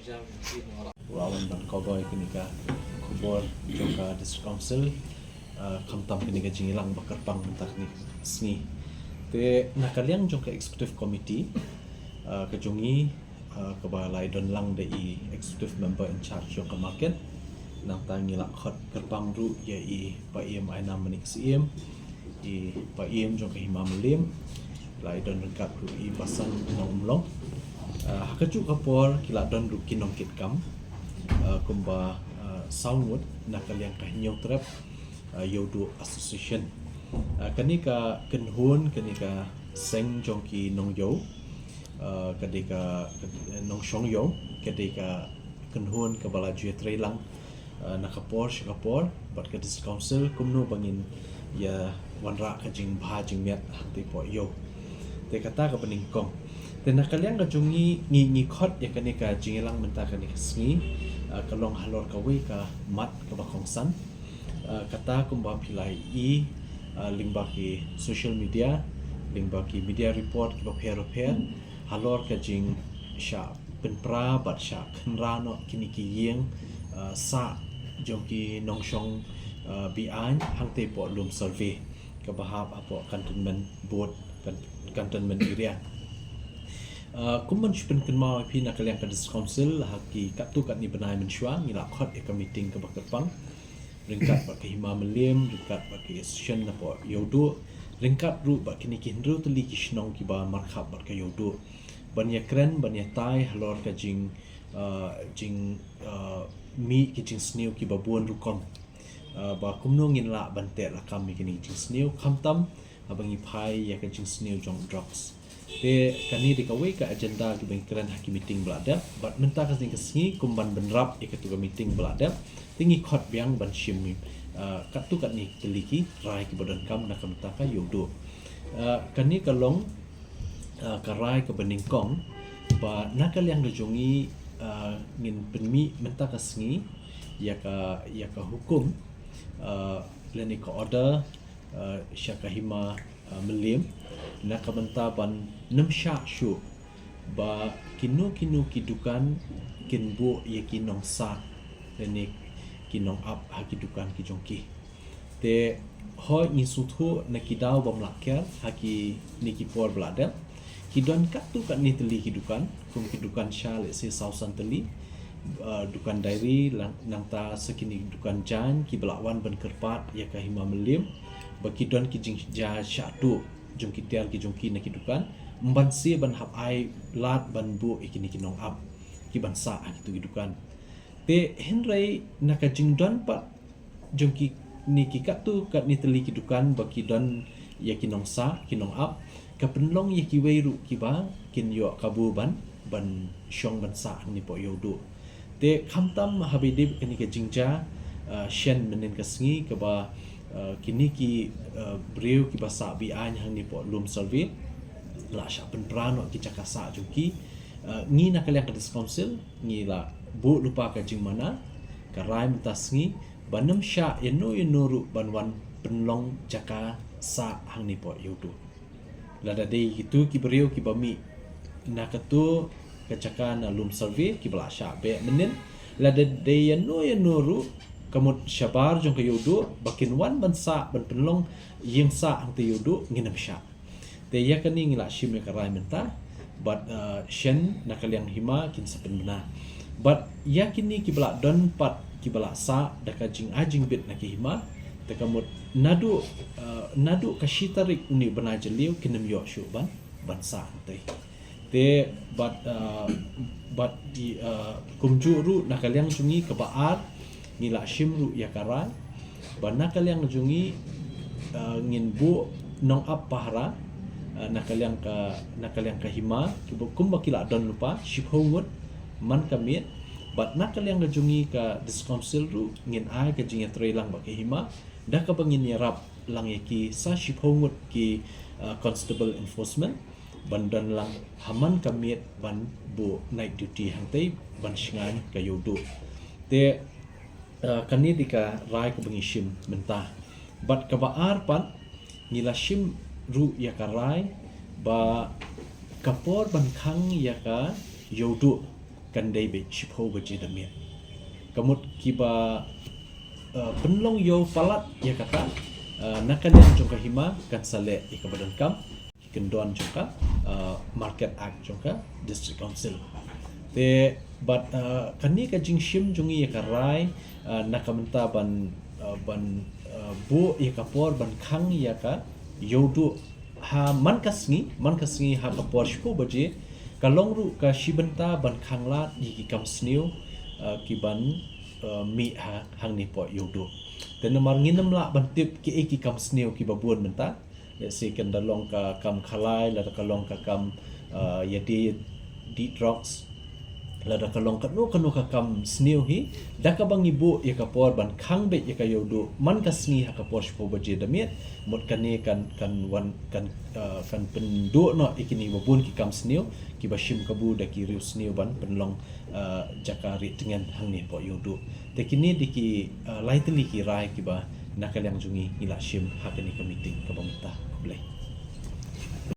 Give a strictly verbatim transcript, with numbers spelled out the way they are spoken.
Wan ban kawboi kane ka khubor jong ka District Council, ah, khamtam kane ka jingïalang ba kyrpang mynta kane ka sngi. Te na ka liang jong ka Executive Committee, ah, ka jong ngi, ah, kaba la ïadon lang da i Executive Member in Charge jong ka market, nangta ngi la khot kyrpang ruh ïa i Bah Ïem Ainam Manik Syiem, i Bah Ïem jong ka Hima Mylliem, la ïadon ryngkat ruh i Bah San Nongumlong. Ah, ha kajuh ka por ki la don ruh ki nongkitkam, ah, kumba, ah, saw ngut na ka liang ka Hynñiewtrep, ah, Ïewduh Association. Ah, kane ka kynhun, kane ka seng jong ki nongïew, ah, ka dei ka, ka, nongshong ïew, ka dei ka kynhun kaba la ju ïatreilang, ah, na ka por sha ka por bad ka District Council kumno ba ngin ïa wanrah ka jingbha jingmiat hangtei hapoh ïew. Te kata kaba nyngkong. Te na ka liang ka jong ngi, ngi, ngi khot ïa kane ka jingïalang mynta kane ka sngi, ah, ka long halor kawei ka mat kaba kongsan. Ah, kata kumba phi la ïohi, ah, lyngba ki social media, lyngba ki media report kiba pher bapher, halor ka jingshah pynpra bad shah khynra noh kine ki ïing, ah, sah jong ki nongshong, ah, be-aiñ hangtei hapoh Lum Survey kaba hap hapoh Cantonment Board, Can-, Cantonment Area. Ah, kum ban shu pynkynmaw ïa phi, na ka liang ka District Council ha ki katto katne bnai mynshuwa ngi la khot ïa ka meeting kaba kyrpang ryngkat bad ka Hima Mylliem, ryngkat bad ka Association na hapoh Ïewduh, ryngkat ruh bad kine ki hynriew tylli ki shnong kiba markhap bad ka Ïewduh, ban ïakren, ban ïatai halor ka jing, ah, jing, ah, mih ki jingsniew kiba bun rukom, ah, ba kumno ngin lah ban teh lakam ïa kine ki jingsniew, khamtam haba ngi phai ïa ka jingsniew jong drugs. Te kane dei kawei ka agenda kiba ngi kren ha ki meeting ba la dep, bad mynta ka sngi ka sngi kum ban bynrap ïa katu ka meeting ba la dep, te ngi khot biang ban shim, ah, katto katne tylli ki rai kiba donkam na ka bynta ka Ïewduh. Ah, kane ka long, ah, ka rai kaba nyngkong ba na ka liang ka jong ngi, ah, ngin pynmih mynta ka sngi ïa ka, ïa ka hukum, ah, lane ka order, ah, sha ka Hima, ah, Mylliem, na ka bynta ban nym shah shuh ba kino kino ki dukan kin buh ïa ki nongsah lane ki nongap ha ki dukan ki jong ki. Te hooid ngi sngewthuh na ki daw bym lah kiar ha kine ki por ba la dep ki don katto katne tylli ki dukan, kum ki dukan sha, let's say, saw san tylli, ah, dukan diary, lang-, nangta sa kine ki dukan jaiñ kiba la wan ban kyrpad ïa ka Hima Mylliem ba ki don ki jingjia shah tuh jong ki tiar ki jong ki na ki dukan, ym banse ban hap ai lad ban buh ïa kine ki nongap ki ban sah ha kito ki dukan. Te hynrei na ka jingdon pat jong kine ki katto katne tylli ki dukan ba ki don ïa ki nongsah, ki nongap, ka pynlong ïa kiwei ruh kiba kin ïoh kabu ban, ban shong ban sah hangne hapoh Ïewduh. Te khamtam haba ïadei bad kane ka jingjia, ah, shen mynhynnin ka sngi kaba, ah, kine ki, ah, briew kiba sah be-aiñ hangne hapoh Lum Survey la shah pynpra noh ki jaka sah jong ki. Ah, ngi na ka liang ka District Council ngi la buh lypa ka jingmana, ka rai mynta sngi ba nym shah ïano ïano ruh ban wan pynlong jaka sah hangne hapoh Ïewduh. Lada dei kito ki briew kiba mih na kato ka jaka na Lum Survey kiba la shah beh mynhynnin, lada dei ïano ïano ruh ka mut shabar jong ka Ïewduh ba kin wan ban sah, ban pynlong ïing sah hangtei Ïewduh, ngin nym shah. Te ïa kane ngi la shim ïa ka rai mynta bad, ah, shen na ka liang Hima kin sa pynbna. Bad ïa kine kiba la don pat kiba la sah da ka jingai jingbit na ka Hima, te ka mut naduh, ah, naduh ka shi tarik une u bnai Jylliew kin nym ïoh shuh ban, ban sah hangtei. Te bad, ah, bad i, ah, kumjuh ruh na ka liang jong ngi kaba ar, ngi la shim ruh ïa ka rai ba na ka liang jong ngi, ah, ngin buh nongap pahara, ah, na ka liang ka, na ka liang ka Hima, kiba kumba ki la don lypa, shiphew ngut man ka miet, bad na ka liang ka jong ngi ka District Council ruh ngin ai ka jingïatreilang bad ka Hima da kaba ngin ïarap lang ïa ki sa shiphew ngut ki, ah, constable enforcement ban don lang ha man ka miet ban buh night duty hangtei ban shngaiñ ka Ïewduh. Te, ah, kane dei ka rai kaba ngi shim mynta. Bad kaba ar pat ngi la shim ruh ïa ka rai ba ka por ban khang ïa ka Ïewduh kan dei beit shiphew baje da miet. Ka mut kiba, uh, pynlong ïew palat ïa kata, uh, na ka liang jong ka hima kan sa leh ïa kaba donkam ki kyndon jong ka, uh, Market Act jong ka District Council. Te bad, uh, kane ka jingshim jong ngi ïa ka rai, uh, na ka bynta ban, uh, ban, uh, buh ïa ka por ban khang ïa ka ïewduh ha man ka sngi, man ka sngi ha ka por shiphew baje, ka long ruh ka shi bynta ban khanglad ïa ki kam sniew, uh, ki ban, uh, mih ha hangne hapoh ïewduh. Te namar ngin ym lah ban tip kiei ki kam sniew kiba bun mynta. Let's say kan da long ka kam khalai, lada ka long ka kam, uh, ïadie dih drugs, lada ka long kano kano ka kam sniew hi, da kaba ngi buh ïa ka por ban khang beit ïa ka ïewduh man ka sngi ha ka por shiphew baje da miet, mut kane kan, kan wan, kan, uh, kan pynduh noh ïa kine ba bun ki kam sniew kiba shim kabu da ki riewsniew ban pynlong, uh, jaka rieh tngen hangne hapoh ïewduh. Te kine dei ki, uh, lai tylli ki rai kiba na ka liang jong ngi ngi la shim ha kane ka meeting kaba mynta. Khublei.